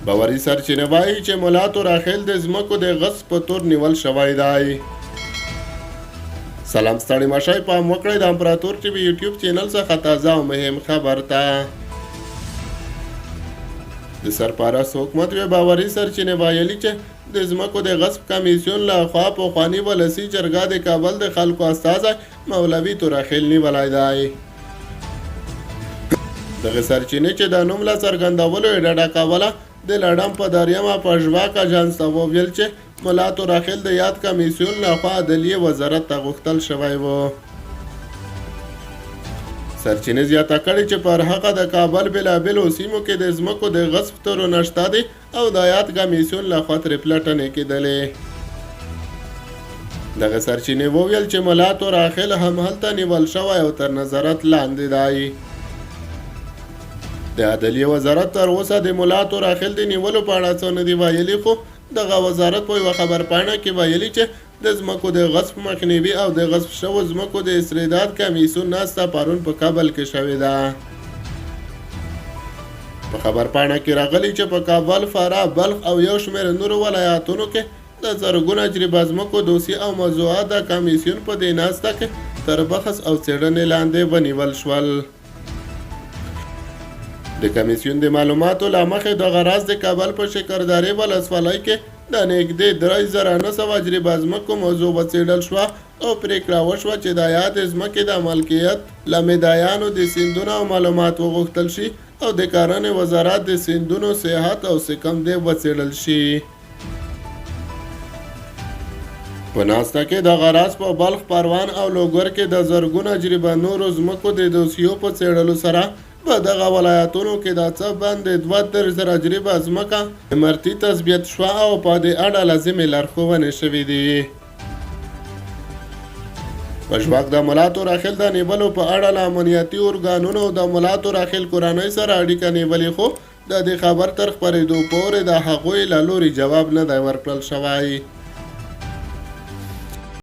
باوري سرچینه وايي چې ملا توراخیل د ځمکو د غصب په تور نیول شوی دی. سلام ستړي مشئ، پام وکړئ د امپراتور ټي وي یوټیوب چینل څخه تازه او مهم خبر ته. د سرپرست حکومت یوې باوري سرچینې ویلي چې د ځمکو د غصب کمیسیون له خوا پخواني ولسي جرګه د کابل د خلکو استازی مولوي توراخیل نیولی دی. دغې سرچینې چې د نوم له څرګندولو یې ډډه کوله، د لړم په دریمه پژواک اژانس ته وویل چې ملا توراخیل د یاد کمیسیون له خوا عدلیې وزارت ته غوښتل شوی و. سرچینې زیاته کړې چې پر هغه د کابل بېلابېلو سیمو کې د ځمکو د غصب تورونه شته دي او د یاد کمیسیون له خوا ترې پلټنې کېدلې. دغې سرچینې وویل چې ملا توراخیل هم هلته نیول شوی او تر نظارت لاندې دی. د عدلیې وزارت تر اوسه د ملا توراخیل د نیولو په اړه څه نه دي ویلي، خو دغه وزارت په یوه خبرپاڼه کې ویلي چې د ځمکو د غصب مخنیوي او د غصب شوو ځمکو د استرداد کمیسیون ناسته پرون په کابل کې شوې ده. په خبرپاڼه کې راغلي چې په کابل، فراه، بلخ او یو شمېر نورو ولایتونو کې د زرګونه جریبه ځمکو دوسیې او موضوعات د کمیسیون په دې ناسته کې تر بحث او څېړنې لاندې ونیول شول. د کمیسیون د معلوماتو له مخې دغه راز د کابل په شکردارې ولسوالۍ کې د نږدې 3900 جریبه ځمکو موضوع وڅېړل شوه او پرېکړه وشوه چې د یادې ځمکې د ملکیت له مدعیانو د سندونو او معلومات وغوښتل شي او د کرنې وزارت د سندونو صحت او سقم دې وڅېړل شي. په ناسته کې دغه راز په بلخ، پروان او لوګر کې د زرګونه جریبه نورو ځمکو د دوسیو په څېړلو سره په دغه ولایتونو کې د څه باندې 32,000 جریبه ځمکه امارتي تثبیت شوه او په دې اړه لازمې لارښوونې شوې دي. پژواک د ملا توراخیل د نیولو په اړه له امنیتي ارګانونو او د ملا توراخیل کورنۍ سره اړیکه نیولې، خو د دې خبر تر خپرېدو پورې د هغوی له لوري جواب نه دی ورکړل شوی.